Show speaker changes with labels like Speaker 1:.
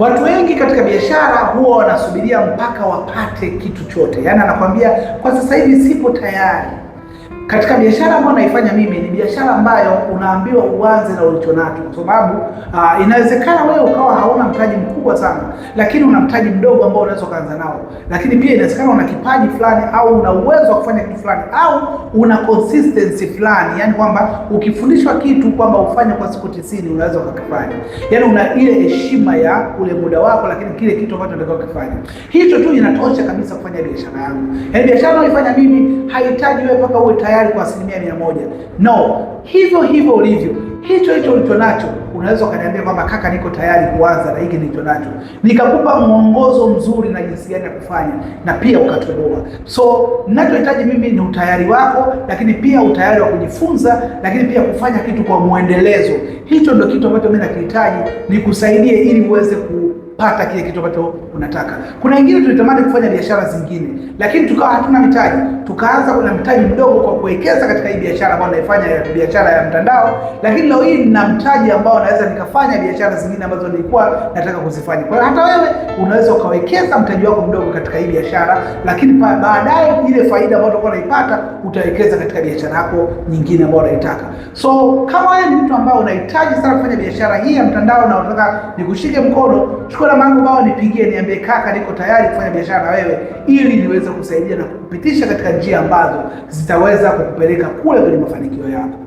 Speaker 1: Watu wengi katika biashara huwa wanasubiria mpaka wapate kitu chote, yaani anakwambia kwa sasa hivi sipo tayari. Katika biashara ambayo naifanya mimi ni biashara ambayo unaambiwa uanze na ulichonacho, kwa sababu inawezekana wewe ukawa hauna mtaji mkubwa sana, lakini una mtaji mdogo ambao unaweza ukaanza nao. Lakini pia inawezekana una kipaji fulani au una uwezo wa kufanya kitu fulani au una consistency fulani, yani kwamba ukifundishwa kitu kwamba ufanye kwa siku 90 unaweza ukakifanya, yani una ile heshima ya ule muda wako, lakini kile kitu ambacho unataka kukifanya, hicho tu inatosha kabisa kufanya biashara yangu. Yani biashara nayoifanya mimi haihitaji wewe mpaka uwe tayari kwa 100%. No, hivyo hivyo ulivyo, hicho hicho ulicho nacho, unaweza ukaniambia kwamba kaka, niko tayari kuanza na hiki nilicho nacho, nikakupa mwongozo mzuri na jinsi gani ya kufanya, na pia ukatoboa. So ninachohitaji mimi ni utayari wako, lakini pia utayari wa kujifunza, lakini pia kufanya kitu kwa mwendelezo. Hicho ndio kitu ambacho mimi nakihitaji, nikusaidie ili uweze kupata kile kitu ambacho unataka. Kuna wengine tulitamani kufanya biashara zingine, lakini tukawa hatuna mitaji, tukaanza kuna mtaji mdogo kwa kuwekeza katika hii biashara ambayo naifanya ya biashara ya mtandao, lakini leo hii nina mtaji ambao naweza nikafanya biashara zingine ambazo nilikuwa nataka kuzifanya. Kwa hiyo hata wewe unaweza ukawekeza mtaji wako mdogo katika hii biashara, lakini baadaye ile faida ambayo utakuwa unaipata utawekeza katika biashara yako nyingine ambayo unaitaka. So kama wewe ni mtu ambaye unahitaji sana kufanya biashara hii ya mtandao na unataka nikushike mkono, chukua namba yangu bao, nipigie, niambie kaka, niko tayari kufanya biashara na wewe, ili niweze kusaidia na kukupitisha katika njia ambazo zitaweza kukupeleka kule kwenye mafanikio yako.